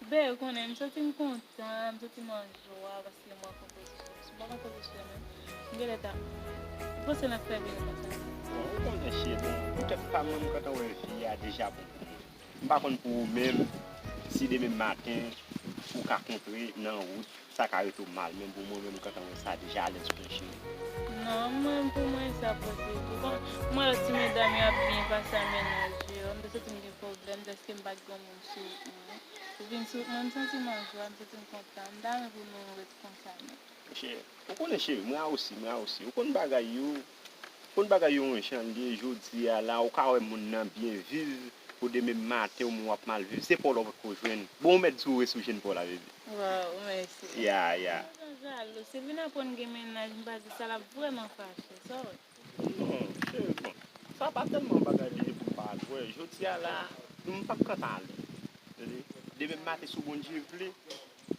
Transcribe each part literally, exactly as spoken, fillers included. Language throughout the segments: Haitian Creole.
Ben, ou konnen, m santi m kontan, m santi m an jwa paske m rankontre w. Si m pa rankontre w, men, m genlè ta, m panse n ap fè byen konsa. Bon, ou konnen, cheri, poutèt pa m, mwen, m kontan wè vi a deja bon pou mwen. M pa konn pou ou menm, si demen maten ou ka kontre nan wout, sa ka rete w mal, men pou mwen menm, m kontan wè sa deja, alèz pou mwen, cheri. Non, mwen, pou mwen, sa posib. Ou konn, mwen, lòt ti medam yo ap byen pase a mennaj yo, m te santi m gen pwoblèm, dèske m pa t gen moun sou wout mwen. Ou vin sou wout mwen, m santi m an jwa, m santi m kontan, m ta renmen pou nou ret konsa, men. Cheri, ou konnen, cheri, mwen a osi, mwen a osi. Ou konn bagay yo, ou konn bagay yo yon jan l ye, jodi a la, ou ka wè moun nan byen viv, pou demen maten ou menm w ap mal viv. Se pa w la w potko jwenn. Bon, ou mèt di w resoujen pa w la, bebe. Waw, mèsi. Ya, ya. Mwen jan jalou. Sylvina aprann gen mennaj, m pa di sa, l ap vrèman fache. Sorry. Non, cheri, bon. Sa pa tèlman bagay li ye pou m pa al wè. Jodi a la, m p ap kanpe ale. Tande? Demen maten, si Bondye vle,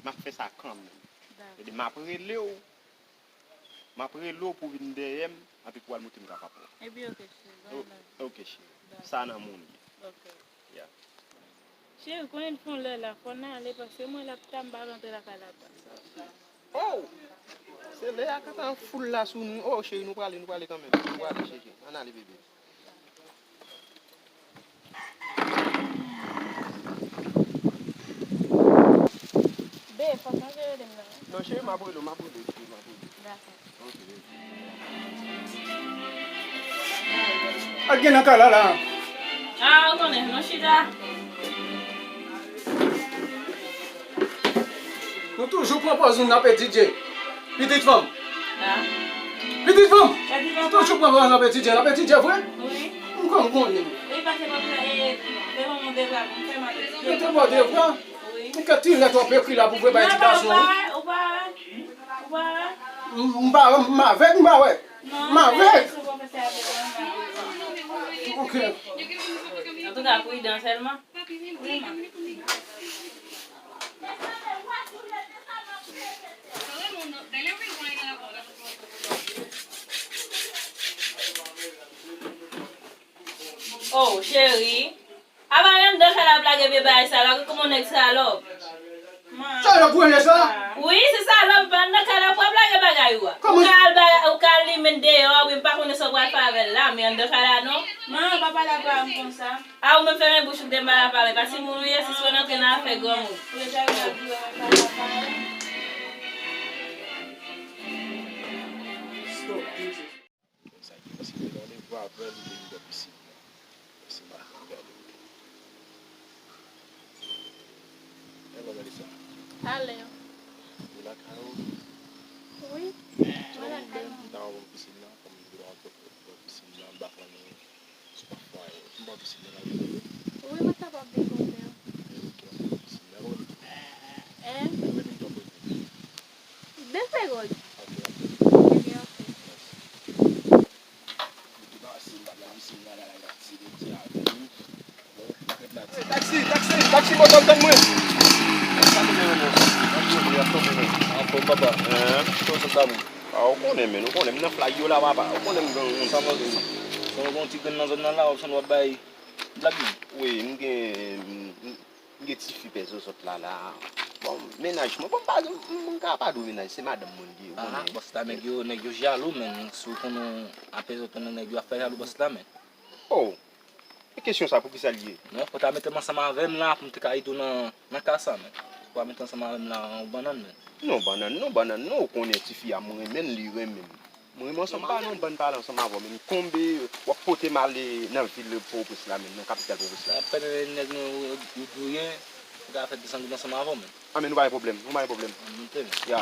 m ap fè sa kanmenm. Dakò. Tande? M ap rele w. M ap rele w pou w vin dèyè m, anpi pou w al montre m kapab ou. Epi, oke, cheri, ba mwen. Oke, cheri. Dakò. Sa nan men w li ye. Oke. Ya. Cheri, konnen l fè yon lè la, fò n ale, paske mwen la, pita m pa vle antre lakay la pase. Oh! Se lè a kantan foul la sou nou. Oh, cheri, nou prale, nou prale kanmenm. Nou prale, cheri. Ann ale, bebe. Be, fòk mwen rele m nan. Non, cheri, m ap rele w, m ap rele w, cheri, m ap rele w. Dakò. Ak gen nan kay la, la. Ah, ou konnen, nou chita. Nou toujou pran pòz nou n ap etidye. Pitit fanm. Ah. Pitit fanm. Pitit fanm. Nou toujou pran pòz n ap etidye. N ap etidye vre? Wi. M konn konnen. Wi, paske pa vle, e, devan mon devwa, m fè m ap etidye. Mete bò devwa. Wi. M ka tire twòp ekri la pou vre bay ti gason. Ou pa, ou pa, ou pa. M, m pa, m avèg, m pa wè. M avèg. Ok. Antouka, pridan sèlman. Oh, cheri. Apa anndan kay la ap lage vye bagay sa la, kòman nèg salòp? Salòp grenn sa? Wi, se salòp, anndan kay la pou ap lage bagay ou a. Ou ka al ba, ou ka al limen deyò a, wi, m pa konnen sa w pral fè avè l la, men anndan kay la non. Man, pa pale avè m konsa. A, ou menm fèmen bouch ou, m te mal ap pale, paske moun ou ye, si sou antre nan afè granmoun. Ou deja vin ap di w pa pale avè m. Stop, Jesus. Sa ki pase, te gen randevou avè l, li te vin bò pisin nan. Pisin nan, li gade. Hello, Melissa. Hello. Ou lakay ou? Wi, mwen lakay mwen. M ta wè w bò pisin nan, kòm m te wè w bò pisin nan, m pa konnen si w pa fè anyen. M bò pisin nan, la, wi. Wi, mwen kapab vin kote w. Ok, ok, m bò pisin nan. Kòman w rele? Hein? Ou rele m kòman? Defe Rod. Ebyen, oke. Taksi, taksi, taksi, moto, tann mwen. Anfòm, papa. Ah, ou konnen, men, ou konnen, m nan flag yo la, papa. Ou konnen m gen yon... Sa mwen, sa mwen, gon ti grenn nan zòn nan la, w ap bay blag. Wi, m gen, m, m, M gen tifi pè zozòt la, la. Bon, mennaj mwen, bon, m pa, m, m ka pa di w mennaj, se madanm mwen li ye, ou konnen. Bòs la, nèg yo, nèg yo jalou, men si w konn ou ap pè zòt nan nèg yo ap fè jalou bòs la, men. Oh, e kesyon sa, poukisa l ye? Non, fò w ta mete m ansanm avè m la, pou m te ka ede w nan, nan ka sa, men. Fò w mete ansanm avè m la, yon bannann, men. Non, bannann, non, bannann, non, ou konnen tifi a, m renmen l, li renmen m. Mwen, mwen, ansanm pa nan yon bann pale ansanm avè w, men m tonbe, w ap pote m ale nan vil Pòtoprens la, men nan kapital Pòtoprens la. Ap fè nèg nou, ou, ou douye, ou ka fè desann ansanm avè w, men. Ah, men nou pa gen pwoblèm, nou pa gen pwoblèm. Monte, men. Ya.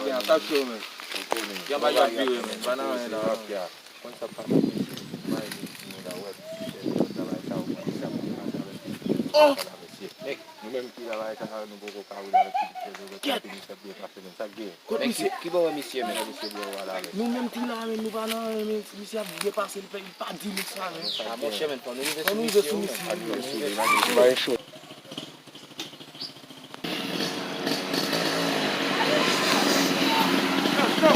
Gen atak yo, men. Gen bagay ap vire, men. Pa nan anyen la. Konn sa k pase, mesye, m al di timoun nan, wè, mesye, travay sa yo, konn sa pou nou pase avèk mesye, nou pa pale a mesye. Nou menm ki travay sa, nou poko ka rele avèk pitit frè nou, lòt kote misye ap byen pase, men sa k gen. Kot misye? Ki bò wè misye, men? Mesye bò wè la, men. Nou menm ki la, men, nou pa nan anyen, men, misye ap byen pase, li pa, li pa di nou sa, men. Ah, monchè, men, fò nou rive sou misye, men. Fò nou rive sou misye, men.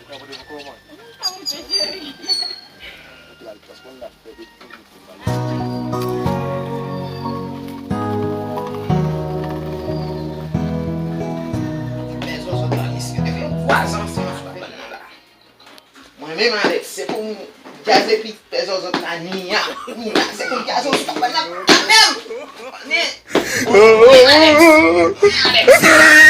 Ou ka pote pou kòman? Ou ka pote, cheri. Ou te al pran l la, fè de tou. Men zòzòt la, mesye, depi yon vwazan ansanm ak bann nan la. Mwen menm, Alex, se pou m djaz epi fè zòzòt la ni a, ni la. Se pou m djaz ou sou kabann nan. Mwen menm! Ni, ni Alex! Ni Alex!